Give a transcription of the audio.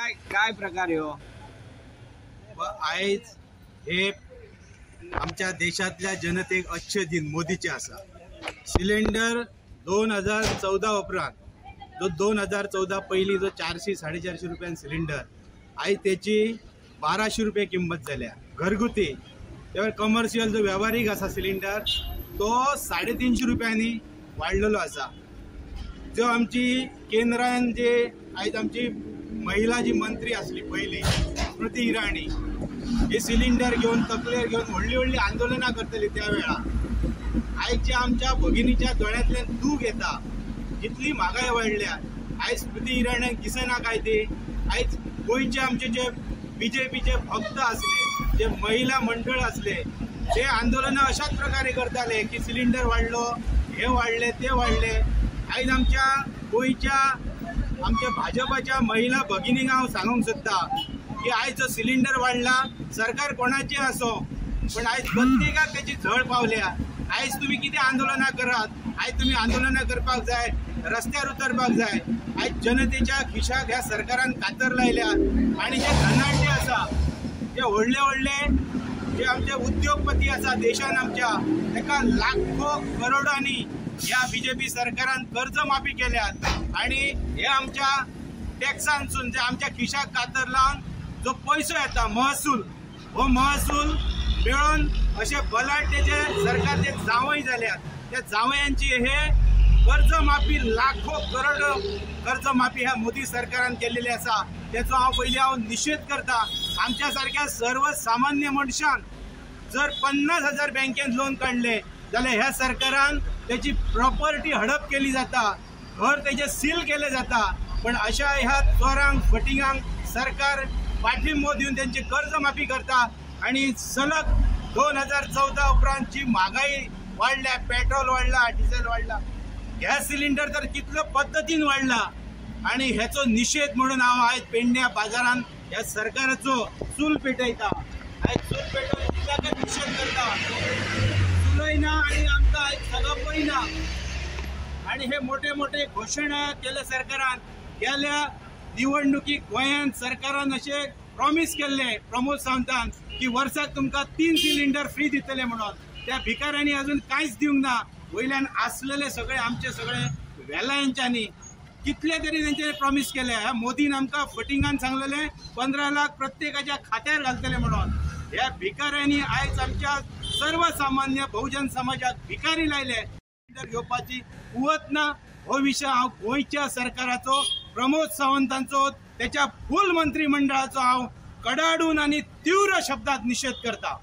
काय काय प्रकार हो? आयज हे आमच्या देशातल्या जनतेक अच्छे दिन मोदीचे आसा. सिलिंडर 2014 उपरांत जो 2014 पयलीं जो 400 450 रुपयान सिलिंडर आयज तेची 1200 रुपये किंमत जाल्या. घरगुती त्यावेळी कमर्शियल जो वेव्हारीक आसा सिलिंडर तो 350 रुपयांनी वाडलेलो आसा. जो आमची केंद्रान जे आयज आमची महिला जी मंत्री आसली पयली स्मृती इराणी हे सिलिंडर घेवन तकलेर घेवन व्हडली व्हडली आंदोलनां करतली त्या वेळार. आयच्या आमच्या भगिनीच्या दोळ्यांतल्यान दूख येता, कितली म्हागाय वाडल्या. आयज स्मृती इराण्याक दिसना काय ती? आयज गोंयचे आमचे जे बीजेपीचे भक्त आसले, जे महिला मंडळ आसले, ते आंदोलनां अशाच प्रकारे करताले की सिलिंडर वाडलो, हे वाडले, ते वाडले. आयज आमच्या गोंयच्या आमच्या भाजपाच्या महिला भगिनींक हांव सांगूंक सोदता की आयज जो सिलिंडर वाडला सरकार कोणाचें आसो पण आयज प्रत्येकाक तेची झळ पावल्या. आयज तुमी कितें आंदोलनां करात, आयज तुमी आंदोलनां करपाक जाय, रस्त्यार उतरपाक जाय. आयज जनतेच्या खिशाक ह्या सरकारान कातर लायल्या आनी जे धनाढ्य आसा, जे व्हडले व्हडले जे आमचे उद्योगपती आसा देशान आमच्या, ताका लाखो करोडांनी ह्या बीजेपी सरकारान कर्ज माफी केल्यात आनी हे आमच्या टॅक्सांसून जे आमच्या खिशाक कातर लावन जो पयसो येता महसूल, हो महसूल मेळोवन अशे बलाढ्य जे सरकारचे जावंय जाल्यात त्या जावयांची हे कर्ज माफी लाखो करोड कर्ज माफी ह्या मोदी सरकारान केलेली आसा. तेचो हांव पयलीं हांव निशेध करता. आमच्या सारक्या सर्वसामान्य मनशान जर 50,000 बँकेन लोन काडले जाल्यार ह्या सरकारान तेची प्रॉपर्टी हडप केली जाता, घर तेजे सील केले जाता. पण अशा ह्या चोरांक फटिंगांक सरकार पाठिंबो दिवन तेंची कर्ज माफी करता. आनी सलग 2014 उपरांत जी म्हागाई वाडल्या, पेट्रोल वाडला, डिझेल वाडला, गॅस सिलिंडर तर कितलो पद्दतीन वाडला. आनी हेचो निशेध म्हणून हांव आयज पेडण्या बाजारान ह्या सरकाराचो चूल पेटयता. आयज चूल पेटोवन कित्याकच निशेध करता. चुलय ना आनी आमकां आयज सगळपय ना. आनी हे मोठे मोठे घोशणा केले सरकारान. गेल्या निवडणुकीक गोंयांत सरकारान अशें प्रॉमीस केल्ले प्रमोद सावंतान की वर्साक तुमकां 3 सिलिंडर फ्री दितले म्हणून. त्या भिकाऱ्यांनी अजून कांयच दिवंक ना. वयल्यान आसलेले सगळे आमचे सगळे वेलायंच्यांनी कितले तरी तेंचे प्रॉमीस केले. ह्या मोदीन आमकां फटिंगान सांगलेले 15 लाख प्रत्येकाच्या खात्यार घालतले म्हणून. ह्या भिकाऱ्यांनी आयज आमच्या सर्वसामान्य बहुजन समाजाक भिकारी लायले. सिलिंडर घेवपाची कुवत ना. हो विशय हांव गोंयच्या सरकाराचो, प्रमोद सावंतांचो, त्याच्या फूल मंत्रिमंडळाचो हांव कडाडून आनी तीव्र शब्दात निशेध करता.